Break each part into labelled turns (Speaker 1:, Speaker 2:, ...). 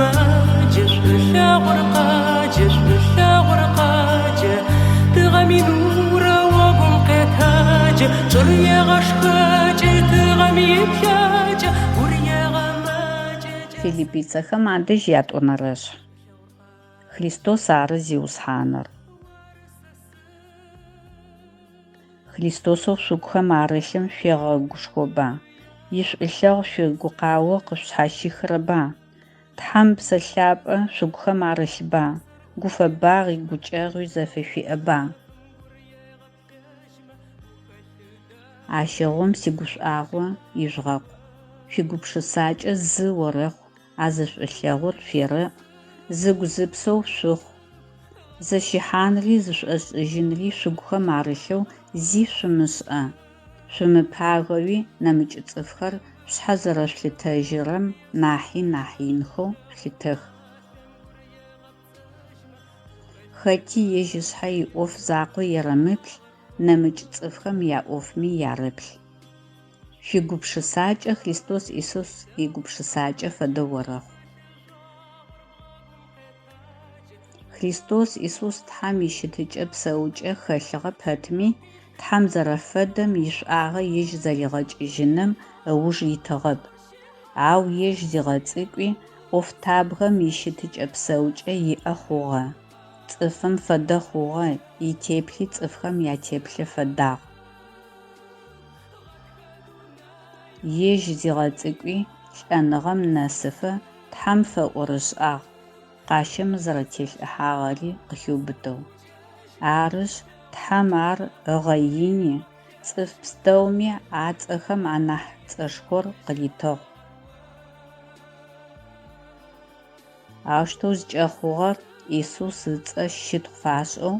Speaker 1: егъэмаджэ, шӏулъэгъур къаджэ, шӏулъэгъур къаджэ. Тыгъэм инурэ огум къетаджэ, чӏыр егъэшхэкӏы, тыгъэм иплъакӏэ, гур егъэмаджэ.
Speaker 2: Филиппийцэхэм адэжь ятӏонэрэшъхь. Христос ары Зиусхьаныр. Христосэу шъугухэм арылъым шъуегъэгушхоба? Ишӏулъэгъу шъуигукъао къышъушъхьащихырэба? Тхьэм Псэ Лъапӏэ шъугухэм арылъба? Гуфэбагъи гукӏэгъуи зэфышъуиӏэба? Ащыгъум сигушӏуагъо ижъугъэкъу. Шъуигупшысакӏэ зы орэхъу, а зы шӏулъэгъур шъуерэӏ, зыгу-зыпсэу шъухъу. Зэщыхьанри зышӏошӏыжьынри шъугухэм арылъэу зи шъумышӏэ. Шъумыпагэуи нэмыкӏ цӏыфхэр шъушъхьэ зэрэшъулъытэжьырэм нахьи нахь инхэу шъулъытэх. Хэти ежь ышъхьэ иӏоф закъо ерэмыплъ, нэмыкӏ цӏыфхэм яӏофми ярэплъ. Шъуигупшысакӏэ Христос Исус игупшысакӏэ фэдэ орэхъу. Христос Исус Тхьэм ищытыкӏэ-псэукӏэ хэлъыгъэ пэтми, Тхьэм зэрэфэдэм ишӏуагъэ ежь зэригъэкӏыжьыным ыуж итыгъэп. Ау ежь зигъэцӏыкӏуи, ӏофтабгэм ищытыкӏэ-псэукӏэ иӏэ хъугъэ. Цӏыфым фэдэ хъугъэ, итеплъи цӏыфхэм ятеплъэ фэдагъ. Ежь зигъэцӏыкӏуи, лӏэныгъэм нэсыфэ Тхьэм фэӏорышӏагъ, къащым зэрэтелӏыхьагъэри къыхиубытэу. Арышъ, Тхьэм ар ыгъэини, цӏыф пстэуми ацӏэхэм анахь цӏэшхор къыритыгъ. Аущтэу зыкӏэхъугъэр Исус ыцӏэ щытхъу фашӏэу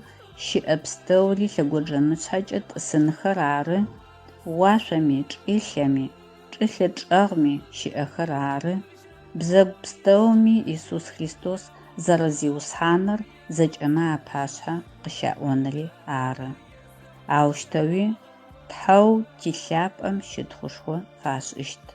Speaker 2: щыӏэ пстэури лъэгоджэмышъхьэкӏэ тӏысынхэр ары, уашъоми, чӏылъэми, чӏылъэ чӏэгъми щыӏэхэр ары, бзэгу пстэуми Исус Христос зэрэ-Зиусхьаныр зэкӏэмэ апашъхьэ къыщаӏонри ары. Аущтэуи Тхьэу ти Лъапӏэм щытхъушхо фашӏыщт.